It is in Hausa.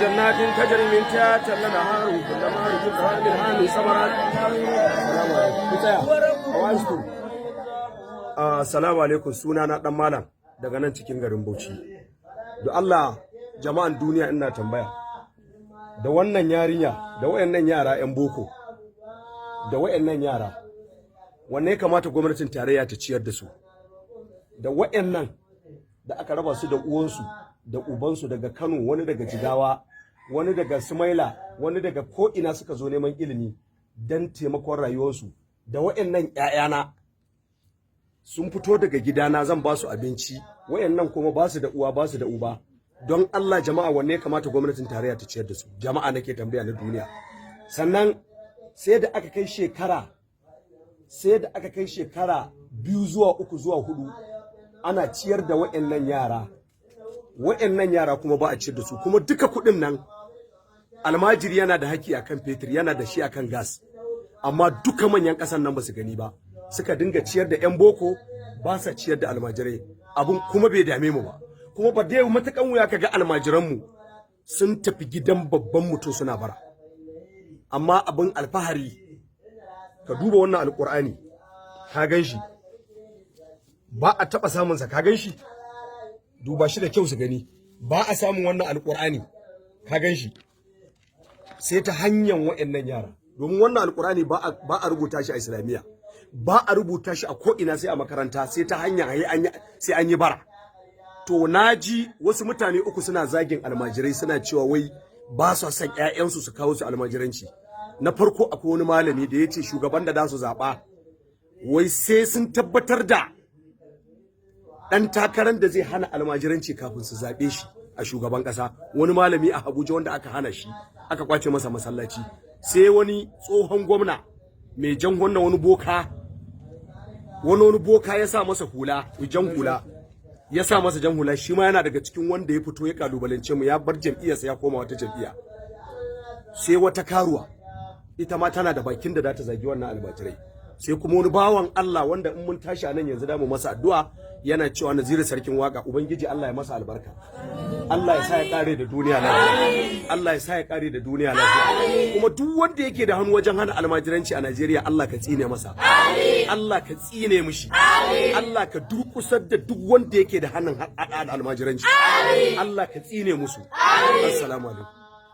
جنات تجري من تحتها الأنهار كلما رزقوا منها من ثمرات. Assalamu alaikum. Assalamu alaikum. Suna na Dan Malam daga nan cikin garin Bauchi. Da Allah, jama'an duniya, ina tambaya. Da wannan yarinya da wayannan yara 'yan boko da wayannan yara, wanne ya kamata gwamnatin tarayya ta ciyar da su? Da wayannan da aka raba su da uwansu da ubansu daga Kano, wani daga Jigawa, wani daga Sumaila, wani daga ko'ina, suka zo neman ilimi don taimakon rayuwarsu, da wayannan 'ya'yana sun fito daga gidana zan ba su abinci, wayannan kuma ba su da uwa, ba su da uba, don Allah jama'a, wanne ya kamata gwamnatin tarayya ta ciyar da su? Jama'a nake tambaya na duniya. Sannan sai da aka kai shekara 2 zuwa 3 zuwa 4 ana ciyar da wayannan yara, wayannan yara kuma ba a ciyar da su. Kuma duka kuɗin nan, almajiri yana da haƙƙi akan fetur, yana da shi akan gas, amma duka manyan ƙasan nan ba su gani ba. Suka dinga ciyar da 'yan boko, ba sa ciyar da almajirai. Abun kuma bai dame mu ba. Kuma ba dai matukan wuya kaga almajiranmu sun tafi gidan babban mutum suna bara. Amma abin alfahari, ka duba wannan Alƙur'ani, ka gan shi, ba a taɓa samunsa. Ka gan shi, duba shi da kyau su gani. Ba a samun wannan Alƙur'ani, ka gan shi, sai ta hanyar wa'annan yara, domin wannan Alƙur'ani ba a rubuta shi a Islamiyya, ba a rubuta shi a ko'ina sai a makaranta, sai ta hanyar sai an yi bara. To, na ji wasu mutane uku suna zagin almajirai, suna cewa wai ba su son ƴaƴansu su kawo su almajiranci. Na farko, akwai wani malami da ya ce shugaban da za su zaɓa, wai sai sun tabbatar da ɗan takarar da zai hana almajiranci kafin su zaɓe shi a shugaban ƙasa. Wani malami a Abuja wanda aka hana shi, aka kwace masa masallaci. Sai wani tsohon gwamna mai jan wannan, wani boka, wani boka ya sa masa hula, jan hula, ya sa masa jan hula. Shi ma yana daga cikin wanda ya fito ya kalubalance mu, ya bar jam'iyyarsa ya koma wata jam'iyya. Sai wata karuwa, ita ma tana da bakin da za ta zagi wannan almajirai. Sai kuma wani bawan Allah wanda in mun tashi a nan yanzu da mu masa addu'a, yana cewa Naziru Sarkin Waka, Ubangiji Allah ya masa albarka, Allah ya sa ya kare da duniya lafiya, Allah ya sa ya kare da duniya lafiya. Kuma duk wanda yake da hannu wajen hana almajiranci a Najeriya, Allah ka tsine masa, Allah ka tsine mishi, Allah ka durkusar da duk wanda yake da hannun hada almajiranci, Allah ka tsine musu. Assalamu alaikum.